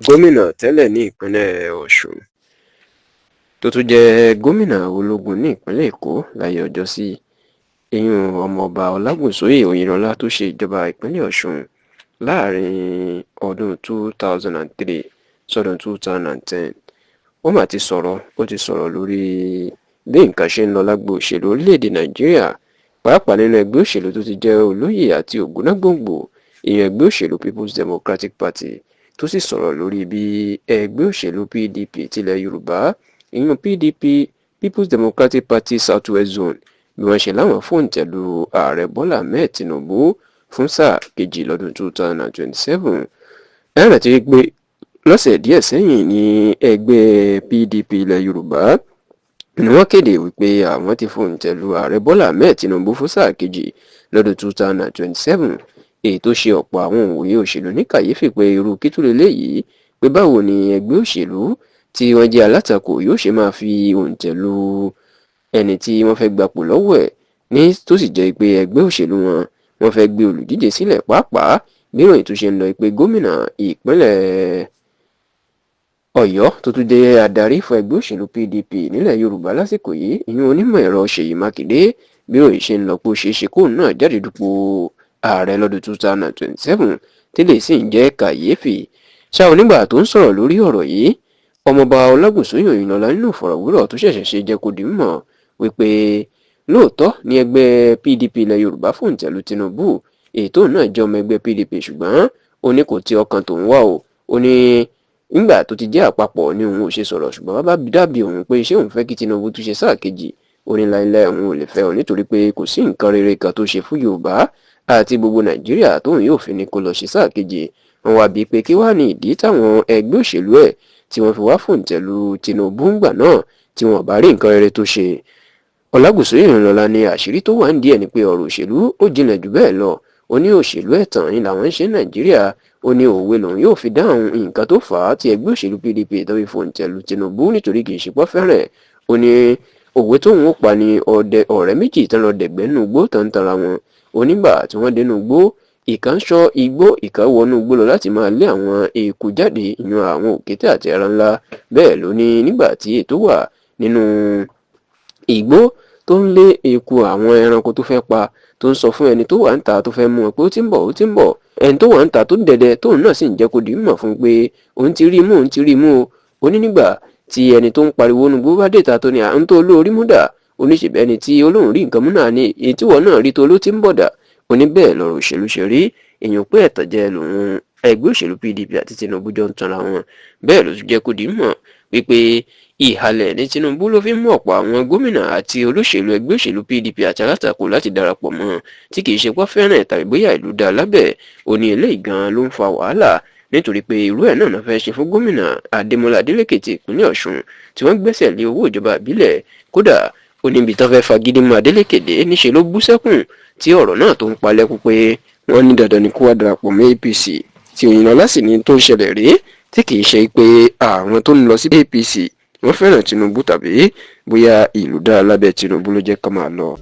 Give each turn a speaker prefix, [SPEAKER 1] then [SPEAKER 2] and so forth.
[SPEAKER 1] Gómìnà tẹ́lẹ̀ ní ìpínlẹ̀ Ọ̀ṣun, tó tún jẹ́ gómìnà ológun ní ìpínlẹ̀ Èkó láyé ọjọ́sí, ìyún Ọmọọba Ọlágúnsóyè Oyinlọ́lá, tó ṣe ìjọba ìpínlẹ̀ Ọ̀ṣun láàrin ọdún 2003 sọ́dún 2010, ó mà ti sọ̀rọ̀. Ó ti sọ̀rọ̀ lórí bí nǹkan ṣe ń lọ lágbo òṣèlú orílẹ̀-èdè Nàìjíríà, pàápàá nínú ẹgbẹ́ òṣèlú tó ti jẹ́ olóyè àti ògúnnágbòǹgbò, ìyẹn ẹgbẹ́ òṣèlú People's Democratic Party, tó sì sọ̀rọ̀ lórí bí ẹgbẹ́ òṣèlú PDP tilẹ̀ Yorùbá, ìyún PDP, People's Democratic Party Southwest Zone, bí wọ́n ṣe láwọn fòǹtẹ̀ lu Ààrẹ Bọ́lá Ahmed Tinubu fún sáà kejì lọ́dún 2027. Ẹ rántí pé lọ́sẹ̀ díẹ̀ sẹ́yìn ní ẹgbẹ́ PDP ilẹ̀ Yorùbá ni wọ́n kéde wípé àwọn ti fòǹtẹ̀ lu Ààrẹ Bọ́lá Ahmed Tinubu fún sáà kejì lọ́dún 2027, èyí tó ṣe ọ̀pọ̀ àwọn òǹwòye òṣèlú ní kàyéfì pé irú kí tún leléyìí, pé báwo ni ẹgbẹ́ òṣèlú tí wọ́n jẹ́ alátakò yóò ṣe máa fi òǹtẹ̀ lu ẹni tí wọ́n fẹ́ gbapò lọ́wọ́ ẹ̀, ní tó sì jẹ́ pé ẹgbẹ́ òṣèlú wọn, wọ́n fẹ́ gbé olùdíje sílẹ̀, pàápàá bí ìròyìn tó ṣe ń lọ pé gómìnà ìpínlẹ̀ Ọ̀yọ́, tó tún jẹ́ adarí fún ẹgbẹ́ òṣèlú PDP nílẹ̀ Yorùbá lásìkò yìí, ìyún onímọ̀ ẹ̀rọ Ṣèyí Mákindé, bí ìròyìn ṣe ń lọ pé ó ṣeé ṣe kóun náà jáde dupò ààrẹ lọ́dún 2027, tí lè sì ń jẹ́ kàyéfì ṣá. Onígbà tó ń sọ̀rọ̀ lórí ọ̀rọ̀ yìí, Ọmọọba Ọlágúnsóyè Oyinlọ́lá, nínú ìfọ̀rọ̀wérọ̀ tó ṣẹ̀ṣẹ̀ ṣe, jẹ́ kó di mímọ̀ wípé lóòótọ́ ní ẹgbẹ́ PDP ilẹ̀ Yorùbá fòǹtẹ̀ lu Tinubu, èyí tóun náà jẹ́ ọmọ ẹgbẹ́ PDP, ṣùgbọ́n ó ní kò tí ọkàn tòun wá o. Ó ní nígbà tó ti jẹ́ àpapọ̀ ni òun ò ṣe sọ̀rọ̀, ṣùgbọ́n bàbá dàbí òun pé ṣé òun fẹ́ kí Tinubu tún ṣe sáà kejì, ó ní láéláé, òun ò lè fẹ́ ọ, nítorí pé kò sí nǹkan rere kan tó ṣe fún Yorùbá àti gbogbo Nàìjíríà tóun yóò fi ní kó lọ ṣe sáà kejì. Wọn wá bíi pé kí wàá ní ìdí táwọn ẹgbẹ́ òṣèlú ẹ̀ tí wọ́n fi wá fòǹtẹ̀ lu Tinubu ńgbà náà tí wọ́n bá rí nǹkan rere tó ṣe. Ọlágúnsóyè Oyinlọ́lá ní àṣírí tó wà nídìí ẹ̀ ni pé ọ̀rọ̀ òṣèlú ó jinlẹ̀ jù bẹ́ẹ̀ lọ. Ó ní òṣèlú ẹ̀tàn ni làwọn ń ṣe ní Nàìjíríà. Ó ní òwe lòun yóò fi dáhùn nǹkan tó fà á tí ẹgbẹ́ òṣèlú PDP tó fi fòǹtẹ̀ lu Tinubu, nítorí kì í ṣe pọ́ fẹ́rẹ̀. Ó ní òwe tóun ó pa ni ọdẹ ọ̀rẹ́ méjì tán lọ dẹ̀gbẹ́ nínú igbó tán ń tanra wọn. Onígbà tí wọ́n dénú igbó, ìkan ń ṣọ́ igbó, ìkan wọnú igbó lọ láti máa lé àwọn eku jáde, ìyún àwọn òkété àti ẹran ńlá. Bẹ́ẹ̀ ló ní nígbà tí ètò wà nínú igbó tó ń lé eku, àwọn ẹranko tó fẹ́ pa, tó ń sọ fún ẹni tó wà ń ta tó fẹ́ mú wọn pé ó ti ń bọ̀, ó ti ń bọ̀, ẹni tó wà ń ta tó ń dẹdẹ tóun náà sì ń jẹ́ kó di mímọ̀ fún un pé òun ti rí mú, òun ti rí mú o. Ó ní nígbà tí ẹni tó ń pariwo nu gbó bá dé ta, tó ní à ń tó olóorí mú dà, oníṣèbẹ́ ẹni tí olóhùn rí nǹkan mú náà ní èyí tí wọ́n náà rí tó ló ti ń bọ̀ dà. Ó ní bẹ́ẹ̀ lọ̀rọ̀ òṣèlú ṣe rí, èèyàn pé ẹ̀tànjẹ lòun ẹgbẹ́ òṣèlú PDP àti Tinubu jọ ń tanra wọn. Bẹ́ẹ̀ ló tún jẹ́ kó di mọ̀ wípé ìhàlẹ̀ ní Tinubu ló fi ń mú ọ̀pọ̀ àwọn gómìnà àti olóṣèlú ẹgbẹ́ òṣèlú PDP àti alátakò láti darapọ̀ mọ́, tí kì í ṣe pọ́ fẹ́ràn tàbí bóyá ìlú dá lábẹ́. Ó ní eléyìí gan ló ń fa wàhálà, nítorí pé irú ẹ̀ náà fẹ́ ṣe fún Gómìnà Adémọlá Adélékè ti ìpínlẹ̀ Ọ̀ṣun tí wọ́n gbẹ́sẹ̀ lé owó ìjọba ìbílẹ̀. Kódà, ó níbi tán fẹ́ fagídí mú Adélékè dé, níṣẹ́ ló bú sẹ́kùn tí ọ̀rọ̀ náà tó ń palẹ́kún pé wọ́n ní dandan ni kó wá darapọ̀ mọ́ APC, tí Oyinlọ́lá sì ní tó ń ṣẹlẹ̀ rèé, tí kì í ṣe pé àwọn tó ń lọ sí APC wọ́n fẹ́ràn Tinubu tàbí bóyá ìlú dára lábẹ́ Tinubu ló jẹ́ ká máa lọ.